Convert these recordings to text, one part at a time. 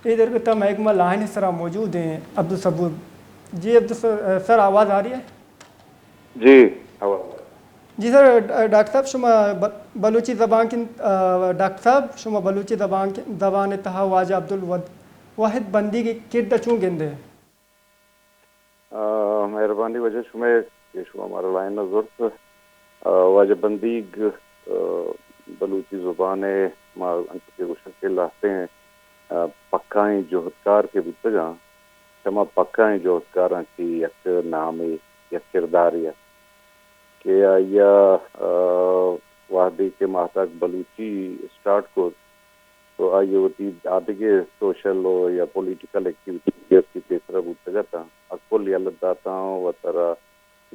اے درگت ءَ مئے گوما لائن ءِ سرا موجود ایں عبدالصبور۔ جی عبدالس-، سر، آواز آ رہی ہے؟ جی، آواز۔ جی سر، ڈ-، ڈاکٹر صاحب، شما ب-، بلوچی زبان کن، آ، ڈاکٹر صاحب، شما بلوچی زبان کن، زبان ءِ تہا واجہ عبدالواحد بندیگ ءِ کرد ءَ چون گندے؟ آ، مہربانی واجہ شمئے کہ شما مارا لائن ءَ زرت۔ آ، واجہ بندیگ، آ، بلوچی زبان ءِ، ما انچو کہ گوشاں کہ لہتیں، آ، پکائیں جہدکار کہ بوتگاں، چما پکائیں جہدکاراں چہ یک نامے، یک کردارے ات کہ آئی ءَ، آ، وہدے کہ ماہتاک بلوچی اسٹارٹ کت، تو آئی ءَ وتی آدگہ سوشل و یا پولیٹیکل ایکٹیویٹیز کہ پیسرا بوتگ اتاں، آ کل یلہ داتاں، وترا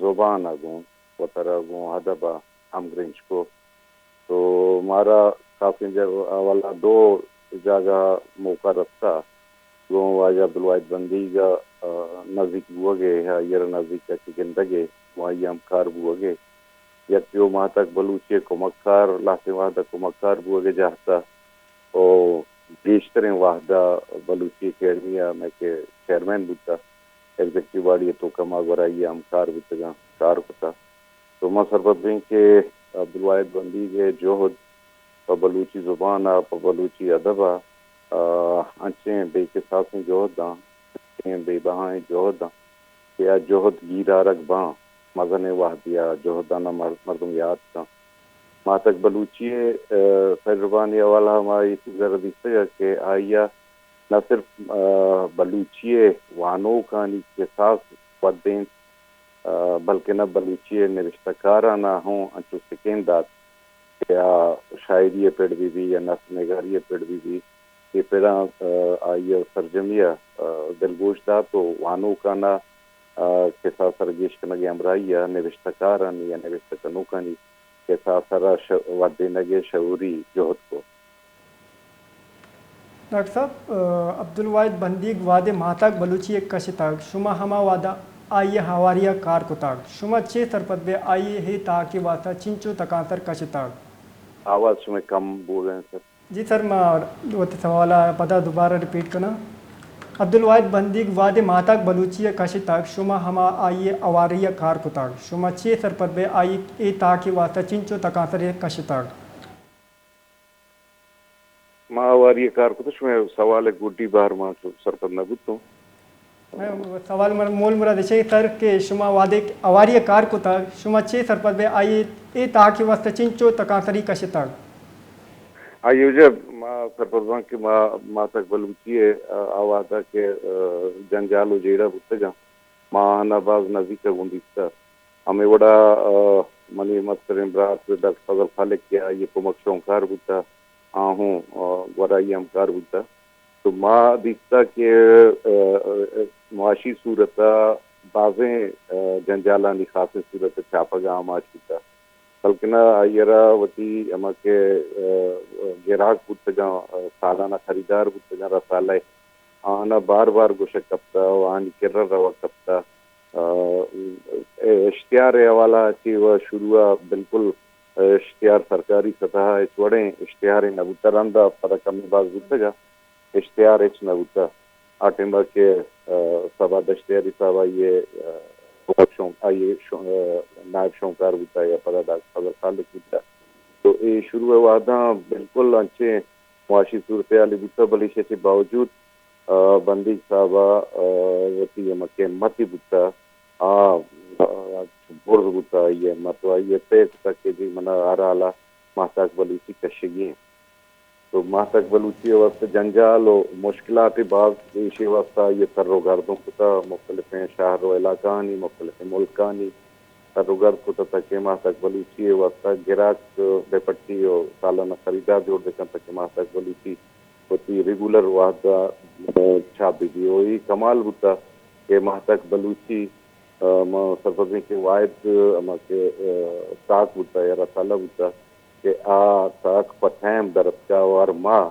زبان ءَ گوں، وترا گوں ادب ءَ ہمگرنچ کو۔ تو مارا خاصیں جا-، اولا دو جاگہ موقع رستا، گوں واجہ عبدالواحد بندیگ ءَ، آ، نزیک بوگ ءَ، آئی ءَ را نزیک ءَ کہ گندگ ءَ، گوں آئی ءَ ہمکار بوگ ءَ۔ یک جو ماہتاک بلوچی ءِ کمکار، لہتیں وہد ءَ کمکار بوگ ءِ جہت ءَ، او گیشتریں وہد ءَ بلوچی اکیڈمی ءَ مئے کہ چیئرمین بوتا، ایگزیکٹو باڈی ءِ توکا ما گورا آئی ءَ ہمکار بوتگاں، کار کتا۔ تو ما سرپد بیں کہ عبدالواحد بندیگ ءِ جہد پہ بلوچی زبان ءَ، پہ بلوچی ادب ءَ، آ، انچیں بے کساسیں جہد آں، انچیں بے بہائیں جہد آں کہ آ جہد گیر آرگ باں، مزنیں وہدے آ جہداناں مر-، مردم یات کن۔ ماہتاک بلوچی ءِ، آ، تجربہانی حوالہ ءَ ما اے چیز ءَ را دیستگ کہ آئی ءَ نہ صرف، آ، بلوچی ءِ وانوکانی کساس ودینت، آ، بلکن بلوچی ءِ نبشتہ کاراناں ہوں انچو سکین دات کہ آ شاعری ءِ پڑ بہ بی یا نثر نگاری ءِ پڑ بہ بی، اے پڑاں، آ، آئی ءَ سرجمی ءَ، آ، دلگوش دات و وانوکاناں، آ، کساس ءَ را گیش کنگ ءِ ہمراہی ءَ نبشتہ کارانی یا نبشتہ کنوکانی کساس ءَ را ش-، ودینگ ءِ شعوری جہد کو۔ ڈاکٹر صاحب، آ، عبدالواحد بندیگ وہدے ماہتاک بلوچی ءَ کشتگ، شما ہما وہدا آئی ءِ ہواری ءَ کار کتگ۔ شما چے سرپد بے آئی ءِ اے تاک ءِ واستا چنچو تکانسر کشتگ؟ آواز شمئے کم بوگ ءَ انت سر۔ جی سر، ما وتی سوال ءَ پدا دوبارہ ریپیٹ کناں۔ عبدالواحد بندیگ وہدے ماہتاک بلوچی ءَ کشتگ، شما ہما آئی ءِ ہواری ءَ کار کتگ۔ شما چے سرپد بے آئی ءِ اے تاک ءِ واستا چنچو تکانسر ءَ کشتگ؟ ما ہواری ءَ کار کتگ، شمئے سوال ءِ گڈی بہر ما چو سرپد نہ بوتوں۔ مئے سوال مر-، مول مراد ایش انت سر کہ شما وہدے ہواری ءَ کار کتگ، شما چے سرپد بے آئی ءِ اے تاک ءِ واستا چنچو تکانسری کشتگ؟ آئی ءِ وجہ ما سرپد باں کہ ما، ماہتاک بلوچی ءِ، آ، آ وہدا کہ، آ، جنجال و جیڑہ بوتگاں، ما آہاں باز نزیک ءَ گوں دیستہ۔ ہمے وڑا، آ، منی مستریں برات ڈاکٹر فضل خالق کہ آئی ءِ کمک شونکار بوتہ، آ ہوں، آ، گورا آئی ءِ ہمکار بوتہ۔ تو ما دیستہ کہ، آ، آ، معاشی صورت ءَ بازیں، آ، جنجالانی خاصیں صورت ءَ چھاپگ ءَ آماچ بوتہ۔ بلکنا آئی ءَ را وتی ہما کہ، آ، گراک بوتگاں، آ، سالانہ خریدار بوتگاں رسالہ، آہاں بار بار گوشگ کپتہ و آہانی کرا روگ کپتہ۔ آ، اے اشتہار ءِ حوالہ ءَ چہ و شروع ءَ بالکل اشتہار سرکاری سطح ءَ ہچ وڑیں اشتہارے نہ بوتہ، رند ءَ پدا کمے باز بوتگ ءَ اشتہار ہچ نہ بوتہ۔ آ ٹائم ءَ کہ، آ، صبا دشتیاری صاحب آئی ءِ، آ، کمک شون-، آئی ءِ شو-، آ، نائب شونکار بوتہ یا پدا ڈاکٹر فضل خالق بوتہ۔ تو اے شروع ءِ وہداں بالکل انچیں معاشی صورتحالے بوتہ، بلے ایشی ءَ چہ باوجود، آ، بندیگ صاحب ءَ، آ، وتی ہما کہ ہمتے بوتہ، آ، آ، برز بوتہ آئی ءِ ہمت و آئی ءَ طے کتہ کہ جی من ءَ ہر حال ءَ ماہتاک بلوچی کشگی انت۔ تو ماہتاک بلوچی ءِ واستہ جنجال و مشکلات باز، ایشی ءِ واستہ آئی ءَ تر و گردن کتہ، مختلفیں شہر و علاقہانی، مختلفیں ملکانی تر و گرد کتہ تاکہ ماہتاک بلوچی ءِ واستہ گراک بہ پٹی و سالانہ خریدار جوڑ بہ کنت تاکہ ماہتاک بلوچی وتی ریگولر وہد ءَ چھاپ بہ بی۔ و اے کمال بوتہ کہ ماہتاک بلوچی، آ، ما سرپدیں کہ واحد ہما کہ، آ، تاک بوتہ یا رسالہ بوتہ کہ آ تاک پہ ٹائم در اتکہ و ہر ماہ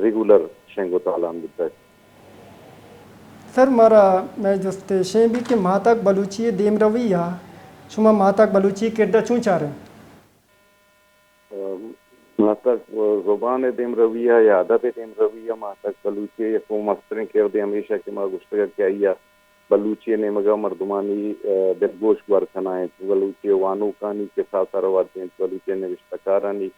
ریگولر شنگ و تالان بوتگ۔ سر، مارا مئے جست ایش انت کہ ماہتاک بلوچی ءِ دیمروی ءَ شما ماہتاک بلوچی ءِ کرد ءَ چون چارے؟ ماہتاک ماہتک زبان ءِ دیمروی ءَ یا ادب ءِ دیمروی ءَ ماہتک بلوچی ءِ یک مستریں کردے ہمیش اِنت کہ ما گوشتگ کہ آئی ءَ بلوچی ءِ نیمگ ءَ مردمانی، آ، دلگوش گور کنائینت، بلوچی ءِ وانوکانی کساس ءَ را ودینت، بلوچی ءِ نبشتہ کارانی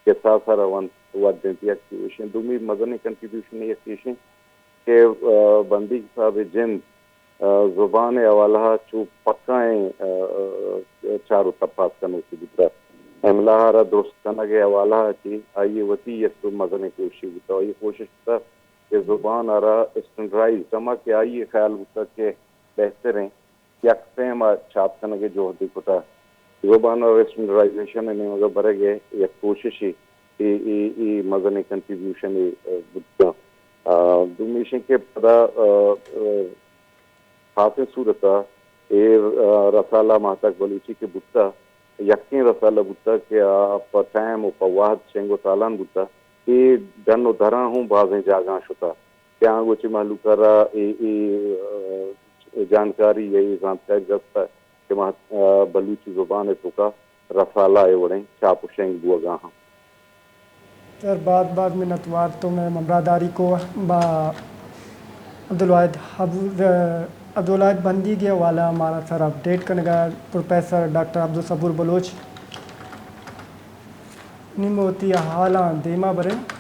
کساس ءَ را ون-، ودینت۔ یک ایشیں دومی مزنیں کنٹریبیوشن یک ایشیں کہ، آ، بندیگ صاحب ءِ جند، آ، زبان ءِ حوالہ ءَ چو پکائیں، آ، آ، چار ءُ تپاس کنوکے بوتگ۔ املا ءَ را درست کنگ ءِ حوالہ ءَ چہ آئی ءِ وتی یک مزنیں کوششے بوتگ۔ آئی ءِ کوشش بوتگ کہ زبان ءَ را اسٹینڈرائزڈ، ہما کہ آئی ءِ خیال بوتگ کہ بہتر ایں، یک پیم ءَ چاپ کنگ ءِ جہدے کتگ۔ زبان ءَ را اسٹینڈرائزیشن ءِ نیمگ ءَ برگ ءِ یک کوششے، اے، اے، اے مزنیں کنٹریبیوشنے، آ، بوتگ۔ آ، دومی ایش اِنت کہ پدا، آ، آ، خاصیں صورت ءَ اے، آ، رسالہ ماہتک بلوچی کہ بوتگ، یکیں رسالہ بوتگ کہ آ پہ ٹائم ءُ پہ وہد شنگ ءُ تالان بوتگ۔ اے ڈن ءُ دراں ہوں بازیں جاگہاں شتگ کہ آنگو چہ مہلوک ءَ را اے، اے، آ، جانکاری یا اے زانتکاری رستگ کہ ما، آ، بلوچی زبان ءِ توکا رسالہ ءِ وڑیں چاپ ءُ شنگ بوگا ہاں۔ سر، باز باز منتوار تو مئے ہمراہداری کو با عبدالواحد حبو-، عبدالواحد بندیگ ءِ حوالہ ءَ مارا سر اپڈیٹ کنگا پروفیسر ڈاکٹر عبدالصبور بلوچ۔ نی مئے وتی حالاں دیما بریں۔